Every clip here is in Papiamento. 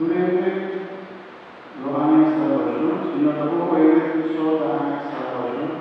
Durante lo haña salbashon, si no ta poko hende so ta haña salbashon?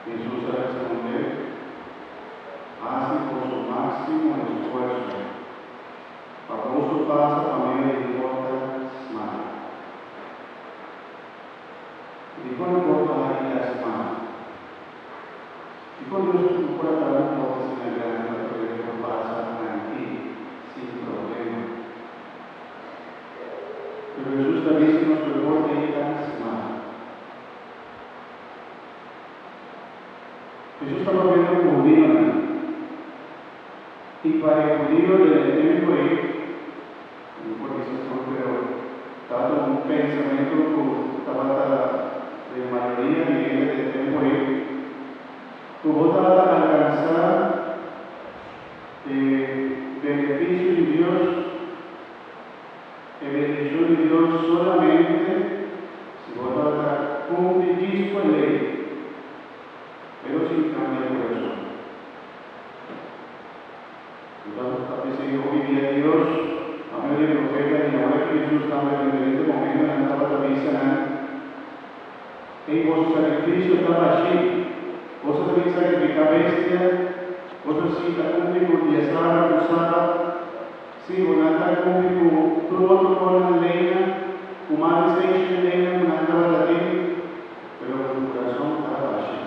Hesus a respondé, Hasi boso máksimo esfuerso pa boso pasa pa medio di porta smal. Dikon e porta aki ta smal? Dikon Dios no por a traha un porta asina grandi pa tur hende por pasa trankil, sin problema? Pero Hesus ta bisa nos ku e porta ei ta smal. Hesus ta papiando ku hudionan. I pa e hudio den e tempu ei, no por bisa tur, pero tabata un pensamentu ku tabata den mayoria di hende den e tempu ei, ku bo tabata alkansá e benefisio di Dios, e bendishon di Dios solamente si bo tabata kumpli djis ku e lei, pero sin kambia kurason. Entonces ta p'esei hopi dia Dios, pa medio di e profeta i awor aki Hesus tambe den diferente momentonan tabata bisa nan, Ei boso sakrifisio ta bashí, boso ta bin sakrifiká bestia, boso sí ta kumpli ku dia sabra ku sabat, sí, bo nan ta kumpli ku tur otro kosnan leinan, ku mas di seishen leinan ku nan tabata tin, pero boso kurason ta bashí.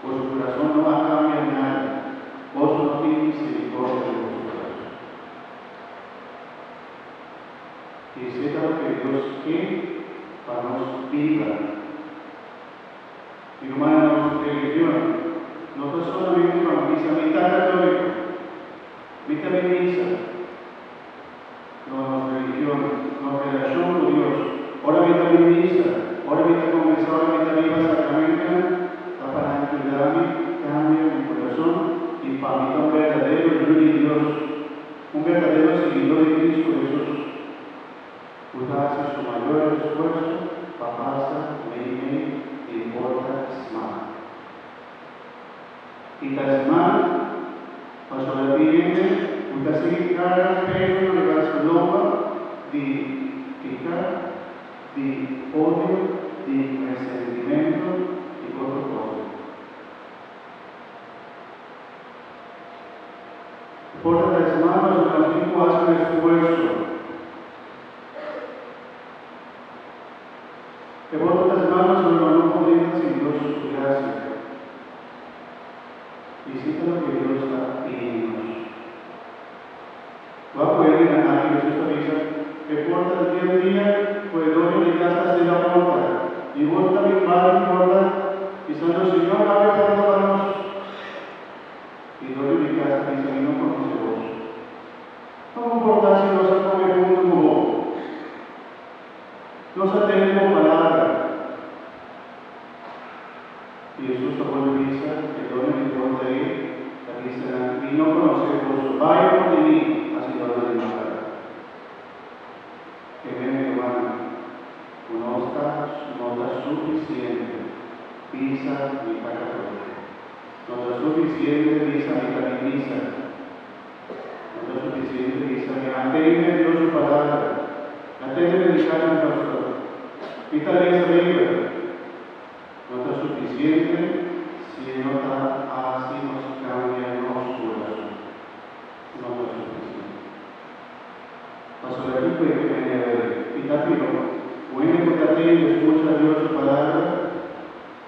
Boso kurason no a kambia nada, boso no tin miserikordia den boso kurason. Esei ta loke Dios ke pa nos biba. Mi rumannan, nos religion no ta solamente pa mi bisa mi ta katóliko, mi ta bin misa. No, nos religion, nos relashon ku Dios, ora mi ta bin misa, ora mi ta konfesá, ora mi ta biba sakramentonan, ta pa nan yuda mi kambia mi kurason i pa mi ta un berdadero yu di Dios, un berdadero siguidó di Kristu Hesus, ku ta hasi su mayor esfuerso pa pasa meimei di e porta smal. I ta smal pasobra tin hende ku ta sigui karga peso na riba su lomba di piká, di odio, di resentimentu i otro kosnan. E porta ta smal pasobra nos tin ku hasi un esfuerso. E porta ta smal pasobra nos no por drenta sin Dios su grasia. I esei ta loke Dios ta pidi nos. Wak ku hendenan aki Hesus ta bisa, E porta ta tin un dia ku e doño di kas ta sera porta, i boso ta bin bati di porta, bisando, Señor, abri e porta pa nos. I doño di kas ta bisa, Mi no konosé boso. Komo por ta si nos a kome huntu ku bo? Nos a tende bo palabra. I Hesus ta bolbe bisa, E doño di porta ei ta bisa nan, Mi no konosé boso, bai for di mi, hasidónan di maldat. Ke men, mi rumannan, ku nos ta no ta sufisiente bisa mi ta katóliko. No ta sufisiente bisa mi ta bin misa. No ta sufisiente bisa mi a tende Dios su palabra, mi a tende prediká di mi pastor, mi ta lesa Beibel. No ta sufisiente si e no ta hasi nos kambia nos kurason. No ta sufisiente. Pasobra kiko e ke manera ei? I ta pió, un hende ku ta tende skucha Dios su palabra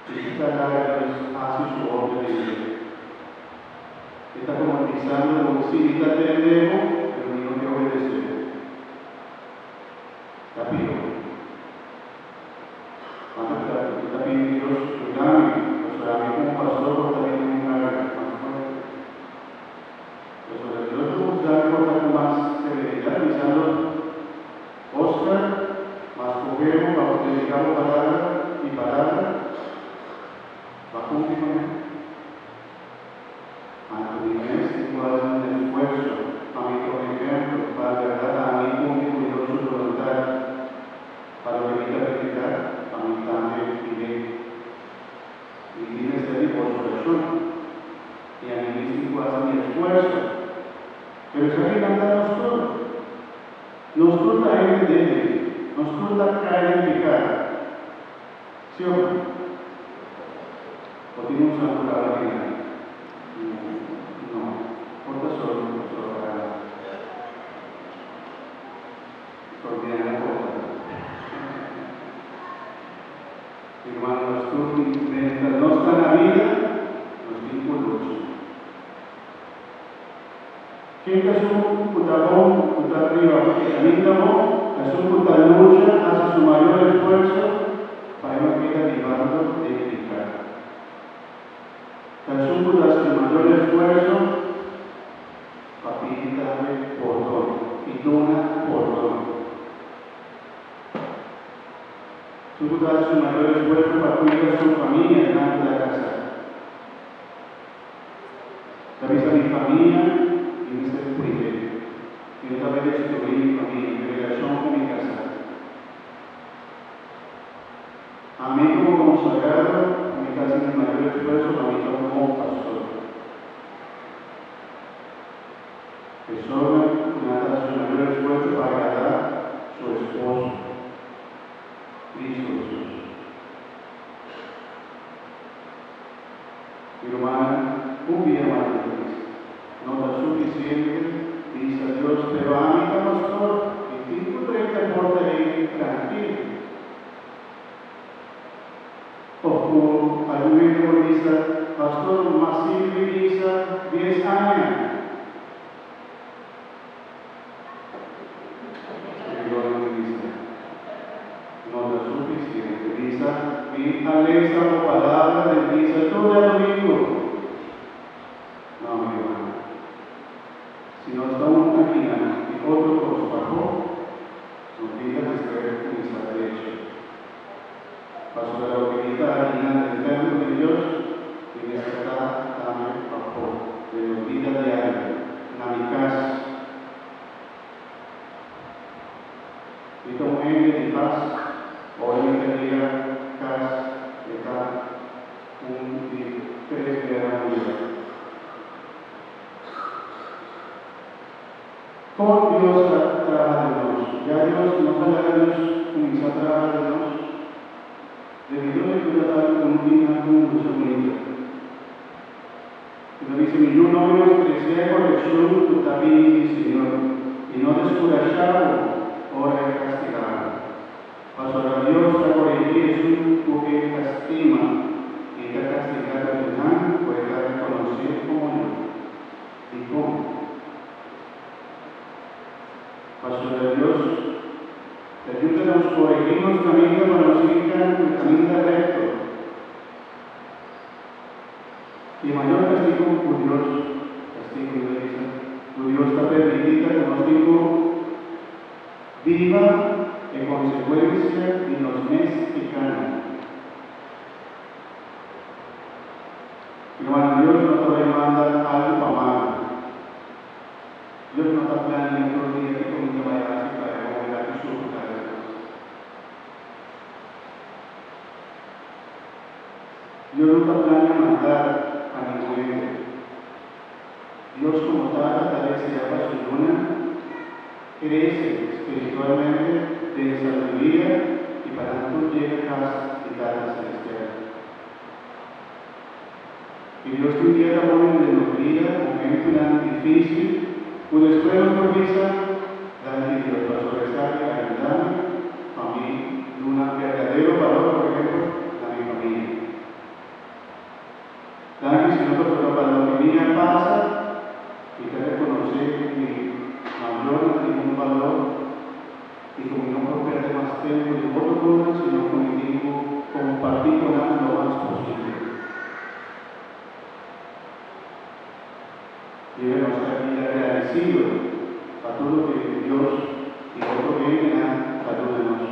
i si ta laga Dios hasi su obra den dje. E ta komo bisando ku si mi ta tende bo, pero mi no ke obedesé bo. Ta pió. Anto ta mi ta pidi Dios yuda mi, pasobra ami komo pastor por ta tin un karga mas fuerte. Pasobra Dios lo husga mi por ta ku mas severidat, bisando, Oscar, mas kohe bo pa bo prediká bo palabra, mi palabra, bo a kumpli ku mi? Anto mi mes tin ku hasi un esfuerso pa mi ta. Pero esaki nan ta nos tur. Nos tur ta hende débil. Nos tur ta kai den piká. Sí òf no? Bo tin un santu kaba di nan? No. Por ta solo pasobra Sorbiana por ta. Hermano, nos tur tin, mientras nos ta na bida, nos tin ku lucha. Ken ta esun ku ta bon, ku ta riba e kaminda bon? Esun ku ta lucha, hasi su mayor esfuerso pa e no keda bibando den piká. Ta esun ku ta hasi su mayor esfuerso pa pidi tambe pordon i duna pordon. Esun ku ta hasi su mayor esfuerso pa kuida su famia, nan ku ta kasá. Ta bisa mi famia mi mester cuid'é. Mi no ta bay destruí mi famia, mi relacion cu mi casá. Ami como consagrado mi ta haci mi mayor esfuerzo pa mi ta un bon pastor. Persona cu nan ta haci su mayor esfuerzo pa agradá su esposo, Cristo Jesus. Mi rumannan, un bia mas mi ta bisa, no ta sufisiente bisa Dios, pero ami ta pastor, mi tin ku drenta porta ei trankil. Of ku algun hende por bisa, Pastor, m'a sirbi misa dies aña. Servidornan di misa, no ta sufisiente bisa, Mi a lesa bo palabra den misa tur djadumingu. No, mi ruman. Si nos ta un akinan i otro kos pafó, nos bida mester kuminsá drecha. Pasobra loke mi ta akinan den tèmpel di Dios, mi mester ta tambe pafó den nos bida diario, na mi kas. Mi ta un hende di pas, ora mi ta yega kas e ta un di tres guera mundial. Kon Dios ta traha den nos? Ya Dios no ta laga nos kuminsá traha den nos? Debido na ku ta ta ku no tin algun lucha bunita. E ta bisa, Mi yu, no menospresiá e korekshon ku ta bini di Señor, i no deskurashá bo ora e kastigá bo. Pasobra Dios ta korigí esun ku e ta stima, i ta kastigá tur esnan ku e ta rekonosé komo yu. Dikon? Pasobra Dios ta yuda nos koregí nos kaminda pa nos sigui kana ku e kaminda rekto. I e mayor kastigu ku Dios, kastigu mi ta bisa, ku Dios ta permití ta ku nos tin ku biba e konsekuensia di nos mes pikánan. Hermano, Dios no ta bai manda algu pa malu. Dios no ta plania tur dia kiko mi ta bai hasi pa e homber aki sufri kada bes mas. Dios no ta plania maldat pa ningun hende. Dios komo Tata ta deseá pa su yunan krese spiritualmente den sabiduria i pa nan tur yega kas di Tata Selestial. I Dios tin dia ta pone den nos bida momentunan difísil ku despues nos por bisa, Danki Dios pasobra esaki a yuda mi pa mi duna berdadero balor, por ehempel, na mi famia. Danki Señor pasobra pa loke mi a pasa, mi ta rekonosé ku mi mayornan tin un balor i ku mi no por pèrdè mas tempu den otro kosnan sino ku mi tin ku kompartí ku nan lo mas posibel. Debe nos ta bira agradesido pa tur loke Dios i otro hendenan ta duna nos.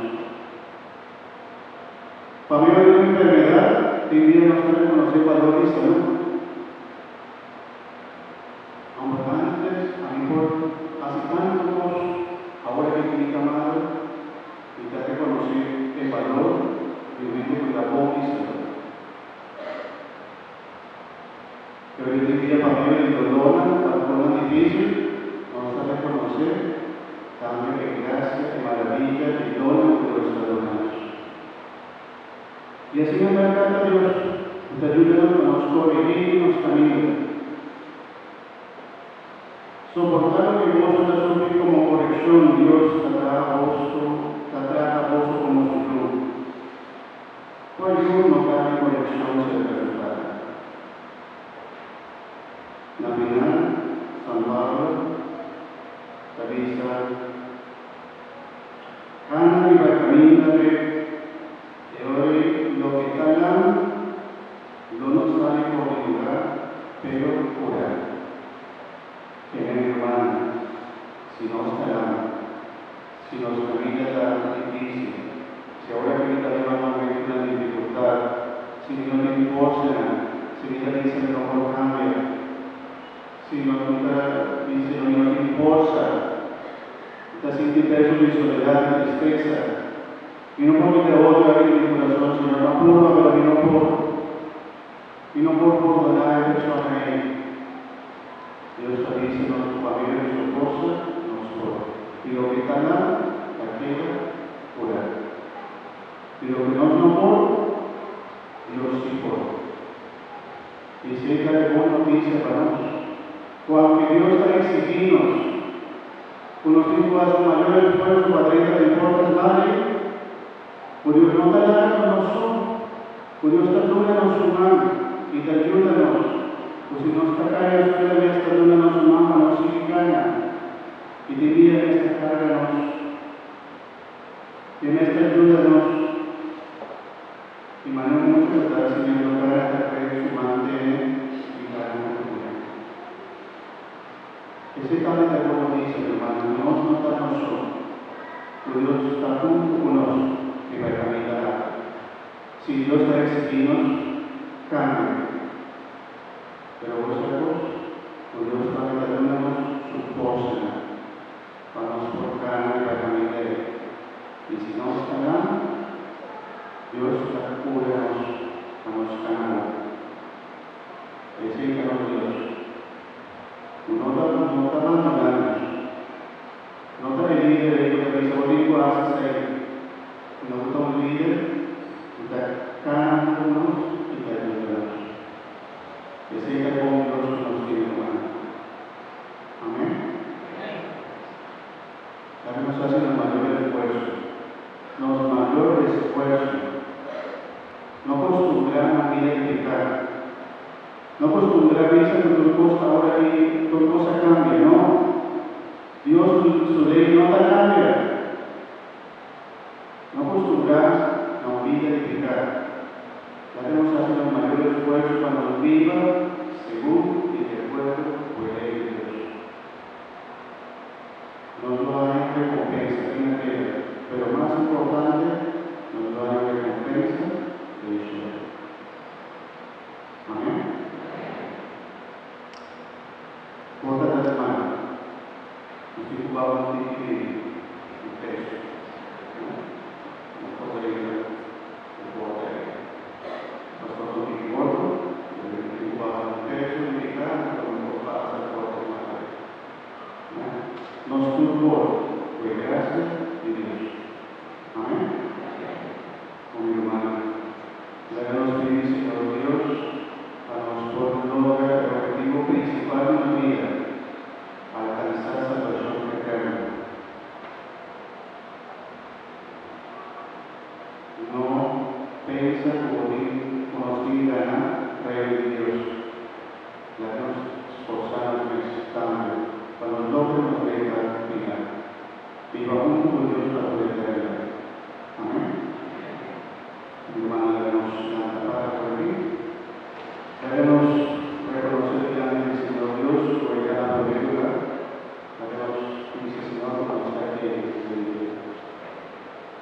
Pa medio di un enfermedat, tin dia nos ta rekonosé balor di salú. Homber, antes ami por hasi tantu kos, awor aki ku mi ta malu, mi ta rekonosé e balor di un hende ku ta bon di salú. Pero yo tin dia pa medio di dolornan, pa dolornan difísil, nos Nos ta rekonosé tambe e grasia i maraviya di donnan ku Dios ta duna nos. I asina ta Tata Dios ku ta yuda nos pa nos korigí nos kaminda. Soportá loke boso ta sufri komo korekshon, Dios ta traha boso ta trata boso komo su yu. Kua yu no ta di korekshon serka su tata? Na final, San Pablo ta bisa, Kana riba kaminda rekto, e ora ei loke ta lam lo no sali for di lugá, pero kurá. Kende mi rumannan, si nos ta lam, si nos kaminda ta difísil, si awor aki mi ta biba momentunan di difikultat, si mi no tin forsanan, si mi ta bisa mi no por kambia, si no mi ta bisa mi no tin forsa, mi ta sinti peso di soledat i tristesa, mi no por kita e odio aki di mi kurason, Señor, m'a purba pero mi no por. Mi no por pordoná e persona ei. Dios ta bisa nos ku pa medio di su forsa nos por. I loke ta nan ta keda purá. I loke nos no por, Dios sí por. I esei ta e bon notisia pa nos, ku aunke Dios ta eksigí nos ku nos tin ku hasi un mayor esfuerso pa drenta den porta smal ei, ku Dios no ta laga nos nos so. Ku Dios ta duna nos su man i ta yuda nos, ku si nos ta kai na suela mes ta duna nos su man pa nos sigui kana, i di dia mes ta karga nos, i mes ta yuda nos. I mane un mucha ku ta siñando kana ta kue su man tene i kana huntu kuné. Esei tambe ta bon notisia, mi rumannan, ku nos no ta nos so, ku Dios ta huntu ku nos riba e kaminda aki. Si Dios ta eksigí nos kambio, pero bo sa kos? Ku Dios tambe ta duna nos su forsanan pa nos por kana riba e kaminda ei. I si nos ta nan, Dios ta kura nos pa nos kana bon. Esei ta nos Dios, ku no ta no ta bandoná nos. No ta e lider ei ku ta bisa bo tin ku hasi esei. Sino ku ta un lider ku ta kana huntu ku nos i ta yuda nos. Esei ta e bon Dios ku nos tin, rumannan. Amèn? Laga nos hasi nos mayor esfuerso, nos mayor esfuerso. No kostumbrá na bida di peká. No kostumbrá bisa ku tur kos ta ora di tur kos a kambia. No. Dios su lei no ta kambia. No kostumbrá na un bida di peká. Laga nos hasi nos mayor esfuerso pa nos biba segun i di akuerdo ku e lei di Dios. Nos lo haña un rekompensa aki na tera, pero mas importante, nos lo haña un rekompensa den shelu. Amèn? Por ta semana, nos tin ku baba un tiki di peso, no? Nos por drenta e porta ei. Pastor ta un tiki gordo, pero e tin ku baha un peso di piká, anto nos por pasa e porta ei mas ei. No? Nos tur por, ku e grasia di Dios. Amèn? Ku mi rumannan, laga nos pidi Señor Dios pa nos por logra e ophetivo prinsipal di nos bida, alkansá salbashon eterno. No pensa ku bo tin ku nos tin gana Reino di Dios. Laga nos sforsá nos mes tambe pa nos logra nos meta final, biba huntu ku Dios pa tur eternidat. Amèn.